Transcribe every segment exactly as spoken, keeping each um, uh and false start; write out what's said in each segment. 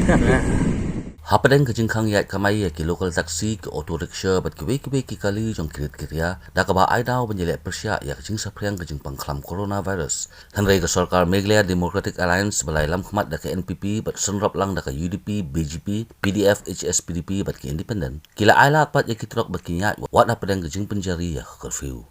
Hapdeng ka jingkhang ïaid kamai ïa ki local taxi, ki auto rickshaw bad kiwei kiwei ki kali jong ki rit ki ria, da kaba ai daw ban ïaleh pyrshah ïa ka jingsaphriang ka jingpang khlam coronavirus. Hynrei ka sorkar Meghalaya Democratic Alliance ba la ïalam khmat da ka N P P bad synrop lang da ka U D P, B J P, P D F, H S P D P bad ki independent, ki la ai lad pat ïa ki trok ba kin ïaid wat hapdeng ka jingpynjari ïa ka curfew.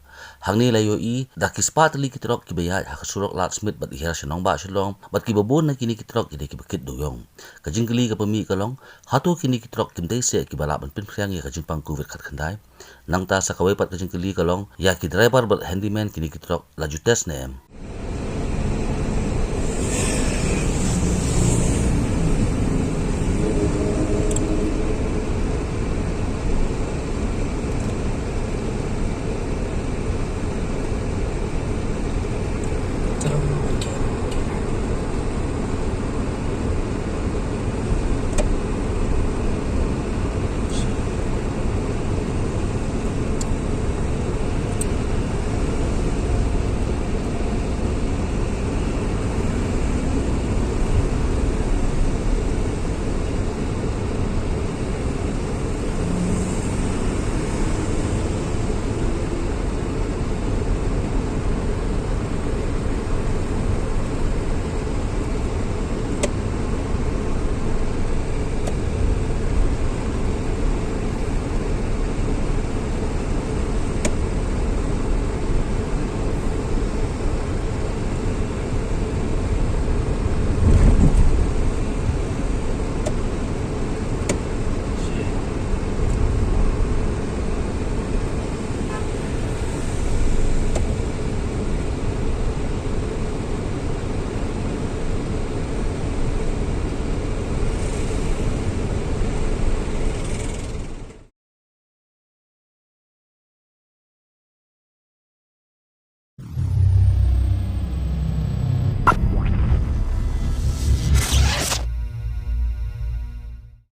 Hangne la ïohi da ki spah tylli ki trok kiba ïaid ha ka surok Ladthmidt bad Hiar sha Nongbah Shillong, bad kiba bun na kine ki trok ki dei kiba kit dewïong. Ka jingkylli kaba mih ka long, hato kine ki trok kim dei seh kiba lah ban pynphriang ïa ka jingpang covid khatkhyndai? Nangta sa kawei pat ka jingkylli ka long, ïa ki driver bad handyman kine ki trok la ju test ne em?